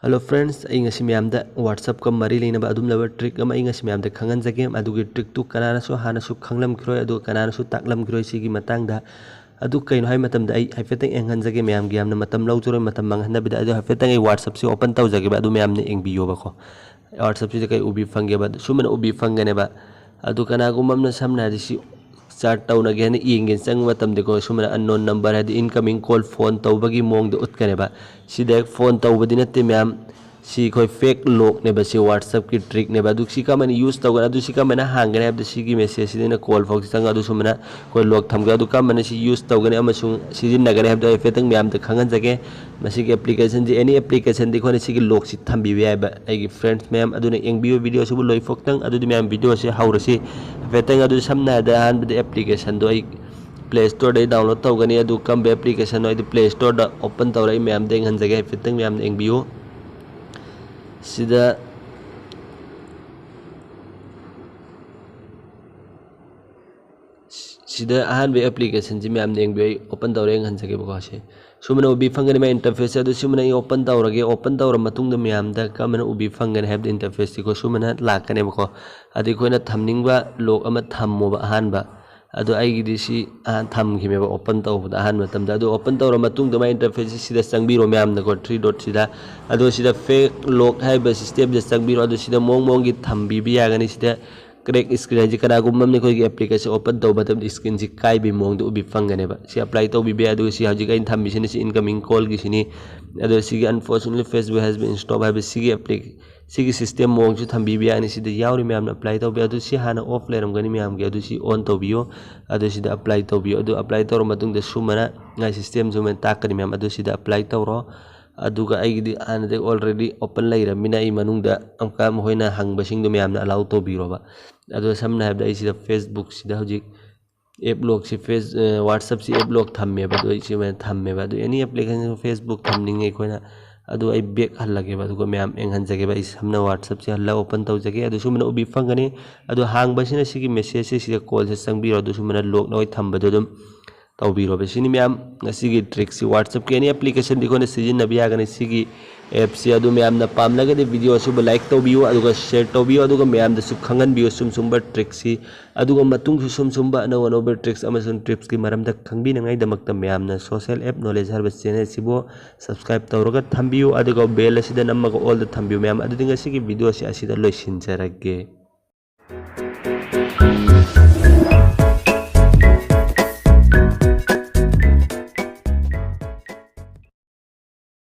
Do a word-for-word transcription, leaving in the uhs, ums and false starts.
Hello friends, ꯑꯩ ꯉꯁꯤ ꯃꯌꯥꯝꯗ WhatsApp-ꯀ ꯃꯔꯤ ꯂꯩꯅꯕ ꯑꯗꯨꯝꯂꯕ trick ꯑꯃ ꯑꯩ ꯉꯁꯤ ꯃꯌꯥꯝꯗ ꯈꯪꯍꯟꯖꯒꯦ꯫ ꯑꯗꯨꯒꯤ trick-ꯇꯨ ꯀꯅꯥꯅꯁꯨ ꯍꯥꯟꯅꯁꯨ ꯈꯪꯂꯝꯈꯤꯔꯣꯏ, ꯑꯗꯨꯒ ꯀꯅꯥꯅꯁꯨ ꯇꯥꯛꯂꯝꯈꯤꯔꯣꯏ ꯁꯤꯒꯤ ꯃꯇꯥꯡꯗ꯫ ꯑꯗꯨ ꯀꯩꯅꯣ ꯍꯥꯏꯕ ꯃꯇꯝꯗ ꯑꯩ ꯍꯥꯏꯐꯦꯠꯇꯪ ꯌꯦꯡꯍꯟꯖꯒꯦ ꯃꯌꯥꯝꯒꯤ, ꯌꯥꯝꯅ ꯃꯇꯝ ꯂꯧꯖꯔꯣꯏ, ꯃꯇꯝ ꯃꯥꯡꯍꯟꯗꯕꯤꯗ꯫ ꯑꯗꯣ ꯍꯥꯏꯐꯦꯠꯇꯪ ꯑꯩ WhatsApp-ꯁꯤ open ꯇꯧꯖꯒꯦꯕ, ꯑꯗꯨ ꯃꯌꯥꯝꯅ ꯌꯦꯡꯕꯤꯌꯣꯕꯀꯣ꯫ WhatsApp-ꯁꯤꯗ ꯀꯩ ꯎꯕꯤ ꯐꯪꯒꯦꯕ? ꯁꯨꯃꯥꯏꯅ ꯎꯕꯤ ꯐꯪꯒꯅꯦꯕ꯫ ꯑꯗꯨ ꯀꯅꯥꯒꯨꯝꯕ ꯑꯃꯅ ꯁꯝꯅ ꯍꯥꯏꯔꯗꯤ ꯁꯤ chat ꯇꯧꯅꯒꯦ ꯍꯥꯏꯅ ꯌꯦꯡꯒꯦꯅ ꯆꯪꯕ ꯃꯇꯝꯗꯀꯣ, ꯁꯨꯃꯥꯏꯅ unknown number ꯍꯥꯏꯗꯤ incoming call, phone ꯇꯧꯕꯒꯤ ꯃꯑꯣꯡꯗ ꯎꯠꯀꯅꯦꯕ꯫ ꯁꯤꯗ phone ꯇꯧꯕꯗꯤ ꯅꯠꯇꯦ ꯃꯌꯥꯝ, ꯁꯤ ꯑꯩꯈꯣꯏ fake lock-ꯅꯦꯕ, ꯁꯤ WhatsApp-ꯀꯤ trick-ꯅꯦꯕ꯫ ꯑꯗꯨ ꯁꯤ ꯀꯃꯥꯏꯅ use ꯇꯧꯒꯅꯤ? ꯑꯗꯨ ꯁꯤ ꯀꯃꯥꯏꯅ ꯍꯥꯡꯒꯅꯤ ꯍꯥꯏꯕꯗ ꯁꯤꯒꯤ message-ꯁꯤꯗ ꯑꯩꯅ call ꯐꯥꯎꯁꯤ ꯆꯪꯉꯒ ꯑꯗꯨ ꯁꯨꯃꯥꯏꯅ ꯑꯩꯈꯣꯏ lock ꯊꯝꯒꯦ꯫ ꯑꯗꯨ ꯀꯔꯝꯕꯅ ꯁꯤ use ꯇꯧꯒꯅꯤ ꯑꯃꯁꯨꯡ ꯁꯤꯖꯤꯟꯅꯒꯅꯤ ꯍꯥꯏꯕꯗꯣ ꯑꯩ ꯍꯥꯏꯐꯦꯠꯇꯪ ꯃꯌꯥꯝꯗ ꯈꯪꯍꯟꯖꯒꯦ꯫ ꯃꯁꯤꯒꯤ application-ꯁꯤ, any application-ꯗꯤ ꯑꯩꯈꯣꯏꯅ ꯁꯤꯒꯤ lock-ꯁꯤ ꯊꯝꯕꯤꯕ ꯌꯥꯏꯕ꯫ ꯑꯩꯒꯤ friends ꯃꯌꯥꯝ ꯑꯗꯨꯅ ꯌꯦꯡꯕꯤꯌꯨ video-ꯁꯤꯕꯨ ꯂꯣꯏꯐꯥꯎꯇꯪ꯫ ꯑꯗꯨꯗꯤ ꯃꯌꯥꯝ video-ꯁꯤ ꯍꯧꯔꯁꯤ ꯍꯥꯏꯐꯦꯠꯇꯪ꯫ ꯑꯗꯨ ꯁꯝꯅ ꯍꯥꯏꯔꯕꯗ ꯑꯍꯥꯟꯕꯗ application-ꯗꯣ ꯑꯩ Play Store-ꯗꯒꯤ download ꯇꯧꯒꯅꯤ꯫ ꯑꯗꯨ ꯀꯔꯝꯕ application-ꯅꯣ ꯑꯩꯗꯤ Play Store-ꯗ open ꯇꯧꯔ ꯑꯩ ꯃꯌꯥꯝꯗ ꯌꯦꯡꯍꯟꯖꯒꯦ꯫ ꯍꯥꯏꯐꯦꯠꯇꯪ ꯃꯌꯥꯝꯅ ꯌꯦꯡꯕꯤꯌꯨ꯫ ꯁꯤꯗ ꯁꯤꯗ ꯑꯍꯥꯟꯕ application-ꯁꯤ ꯃꯌꯥꯝꯅ ꯌꯦꯡꯕꯤꯌꯨ꯫ ꯑꯩ open ꯇꯧꯔ ꯌꯦꯡꯍꯟꯖꯒꯦꯕꯀꯣ꯫ ꯁꯤ ꯁꯨꯃꯥꯏꯅ ꯎꯕꯤ ꯐꯪꯒꯅꯤ ꯃꯥꯏ interface-ꯁꯦ꯫ ꯑꯗꯨ ꯁꯨꯃꯥꯏꯅ ꯑꯩ open ꯇꯧꯔꯒꯦ꯫ Open ꯇꯧꯔ ꯃꯇꯨꯡꯗ ꯃꯌꯥꯝꯗ ꯀꯔꯝꯕꯅ ꯎꯕꯤ ꯐꯪꯒꯅꯤ ꯍꯥꯏꯕꯗ interface-ꯁꯤꯀꯣ ꯁꯨꯃꯥꯏꯅ ꯂꯥꯛꯀꯅꯦꯕꯀꯣ꯫ ꯑꯗꯩ ꯑꯩꯈꯣꯏꯅ ꯊꯝꯅꯤꯡꯕ lock ꯑꯃ ꯊꯝꯃꯣꯕ ꯑꯍꯥꯟꯕ꯫ ꯑꯗꯣ ꯑꯩꯒꯤꯗꯤ ꯁꯤ, ꯑ, ꯊꯝꯈꯤꯕꯅꯦꯕ open ꯇꯧꯕꯗ ꯑꯍꯥꯟꯕ ꯃꯇꯝꯗ꯫ ꯑꯗꯣ open ꯇꯧꯔ ꯃꯇꯨꯡꯗ ꯃꯥꯏ interface-ꯁꯤ ꯁꯤꯗ ꯆꯪꯕꯤꯔꯣ ꯃꯌꯥꯝꯅꯀꯣ, three dot-ꯁꯤꯗ꯫ ꯑꯗꯣ ꯁꯤꯗ fake lock ꯍꯥꯏꯔꯤꯕ system-ꯁꯤꯗ ꯆꯪꯕꯤꯔꯣ꯫ ꯑꯗꯣ ꯁꯤꯗ ꯃꯑꯣꯡ ꯃꯑꯣꯡꯒꯤ ꯊꯝꯕꯤꯕ ꯌꯥꯒꯅꯤ꯫ ꯁꯤꯗ crack screen ꯍꯥꯏꯁꯦ ꯀꯅꯥꯒꯨꯝꯕ ꯑꯃꯅ ꯑꯩꯈꯣꯏꯒꯤ application open ꯇꯧꯕ ꯃꯇꯝꯗ screen-ꯁꯤ ꯀꯥꯏꯕꯒꯤ ꯃꯑꯣꯡꯗ ꯎꯕꯤ ꯐꯪꯒꯅꯦꯕ꯫ ꯁꯤ apply ꯇꯧꯕꯤꯕ ꯌꯥꯏ꯫ ꯑꯗꯨꯒ ꯁꯤ ꯍꯧꯖꯤꯛ ꯑꯩꯅ ꯊꯝꯃꯤꯁꯤꯅ ꯁꯤ incoming call-ꯒꯤꯁꯤꯅꯤ꯫ ꯑꯗꯣ ꯁꯤꯒꯤ "Unfortunately, Facebook has been stopped" ꯍꯥꯏꯕ ꯁꯤꯒꯤ appli-, ꯁꯤꯒꯤ system ꯃꯑꯣꯡꯁꯨ ꯊꯝꯕꯤꯕ ꯌꯥꯅꯤ꯫ ꯁꯤꯗ ꯌꯥꯎꯔꯤ ꯃꯌꯥꯝꯅ apply ꯇꯧꯕ ꯌꯥꯏ꯫ ꯑꯗꯨ ꯁꯤ ꯍꯥꯟꯅ off ꯂꯩꯔꯝꯒꯅꯤ ꯃꯌꯥꯝꯒꯤ, ꯑꯗꯨ ꯁꯤ on ꯇꯧꯕꯤꯌꯨ꯫ ꯑꯗꯨ ꯁꯤꯗ apply ꯇꯧꯕꯤꯌꯨ꯫ ꯑꯗꯨ apply ꯇꯧꯔ ꯃꯇꯨꯡꯗ ꯁꯨꯃꯥꯏꯅ ꯉꯥꯏ system ꯁꯨꯃꯥꯏꯅ ꯇꯥꯛꯀꯅꯤ ꯃꯌꯥꯝ, ꯑꯗꯨ ꯁꯤꯗ apply ꯇꯧꯔꯣ꯫ ꯑꯗꯨꯒ ꯑꯩꯒꯤꯗꯤ ꯍꯥꯟꯅꯗꯒꯤ already open ꯂꯩꯔꯕꯅꯤꯅ ꯑꯩ ꯃꯅꯨꯡꯗ ꯑꯃꯨꯛꯀ ꯃꯈꯣꯏꯅ ꯍꯪꯕꯁꯤꯡꯗꯣ ꯃꯌꯥꯝꯅ allow ꯇꯧꯕꯤꯔꯣꯕ꯫ ꯑꯗꯣ ꯁꯝꯅ ꯍꯥꯏꯔꯕꯗ ꯑꯩ ꯁꯤꯗ Facebook-ꯁꯤꯗ ꯍꯧꯖꯤꯛ app lock-ꯁꯤ ꯐꯦꯁ-, ꯑ, WhatsApp-ꯁꯤ app lock ꯊꯝꯃꯦꯕ꯫ ꯑꯗꯣ ꯑꯩ ꯁꯨꯃꯥꯏꯅ ꯊꯝꯃꯦꯕ꯫ ꯑꯗꯣ any application, Facebook ꯊꯝꯅꯤꯡꯉꯦ ꯑꯩꯈꯣꯏꯅ꯫ ꯑꯗꯣ ꯑꯩ back ꯍꯜꯂꯒꯦꯕ꯫ ꯑꯗꯨꯒ ꯃꯌꯥꯝ ꯌꯦꯡꯍꯟꯖꯒꯦꯕ꯫ ꯑꯩ ꯁꯝꯅ WhatsApp-ꯁꯦ ꯍꯜꯂꯒ open ꯇꯧꯖꯒꯦ꯫ ꯑꯗꯨ ꯁꯨꯃꯥꯏꯅ ꯎꯕꯤ ꯐꯪꯒꯅꯤ꯫ ꯑꯗꯣ ꯍꯥꯡꯕꯁꯤꯅ ꯁꯤꯒꯤ message-ꯁꯦ ꯁꯤꯗ call-ꯁꯦ ꯆꯪꯕꯤꯔꯣ꯫ ꯑꯗꯨ ꯁꯨꯃꯥꯏꯅ lock-ꯅ ꯍꯣꯏ ꯊꯝꯕꯗꯣ ꯑꯗꯨꯝ ꯇꯧꯕꯤꯔꯣꯕ꯫ ꯁꯤꯅꯤ ꯃꯌꯥꯝ ꯉꯁꯤꯒꯤ trick-ꯁꯤ꯫ WhatsApp-ꯀꯤ any application-ꯗꯤ ꯑꯩꯈꯣꯏꯅ ꯁꯤꯖꯤꯟꯅꯕ ꯌꯥꯒꯅꯤ꯫ ꯁꯤꯒꯤ ꯑꯦꯞꯁꯤ꯫ ꯑꯗꯨ ꯃꯌꯥꯝꯅ ꯄꯥꯝꯂꯒꯗꯤ ꯚꯤꯗꯤꯑꯣ ꯑꯁꯤꯕꯨ ꯂꯥꯏꯛ ꯇꯧꯕꯤꯌꯨ, ꯑꯗꯨꯒ ꯁꯤꯌꯔ ꯇꯧꯕꯤꯌꯨ, ꯑꯗꯨꯒ ꯃꯌꯥꯝꯗꯁꯨ ꯈꯪꯍꯟꯕꯤꯌꯨ ꯁꯨꯝ ꯁꯨꯝꯕ ꯇ꯭ꯔꯤꯛꯁꯤ꯫ ꯑꯗꯨꯒ ꯃꯇꯨꯡꯁꯨ ꯁꯨꯝ ꯁꯨꯝꯕ ꯑꯅꯧ ꯑꯅꯧꯕ ꯇ꯭ꯔꯤꯛꯁ ꯑꯃꯁꯨꯡ ꯇꯤꯞꯁꯀꯤ ꯃꯔꯝꯗ ꯈꯪꯕꯤꯅꯉꯥꯏꯗꯃꯛꯇ ꯃꯌꯥꯝꯅ ꯁꯣꯁꯦꯜ ꯑꯦꯞ ꯅꯣꯂꯦꯖ ꯍꯥꯏꯔꯤꯕ ꯆꯦꯅꯦꯜꯁꯤꯕꯨ ꯁꯕꯁꯀ꯭ꯔꯥꯏꯕ ꯇꯧꯔꯒ ꯊꯝꯕꯤꯌꯨ, ꯑꯗꯨꯒ ꯕꯦꯜ ꯑꯁꯤꯗ ꯅꯝꯃꯒ ꯑꯣꯜꯗ ꯊꯝꯕꯤꯌꯨ ꯃꯌꯥꯝ꯫ ꯑꯗꯨꯗꯤ ꯉꯁꯤꯒꯤ ꯚꯤꯗꯤꯑꯣ ꯑꯁꯤ ꯑꯁꯤꯗ ꯂꯣꯏꯁꯤꯟꯖꯔꯒꯦ꯫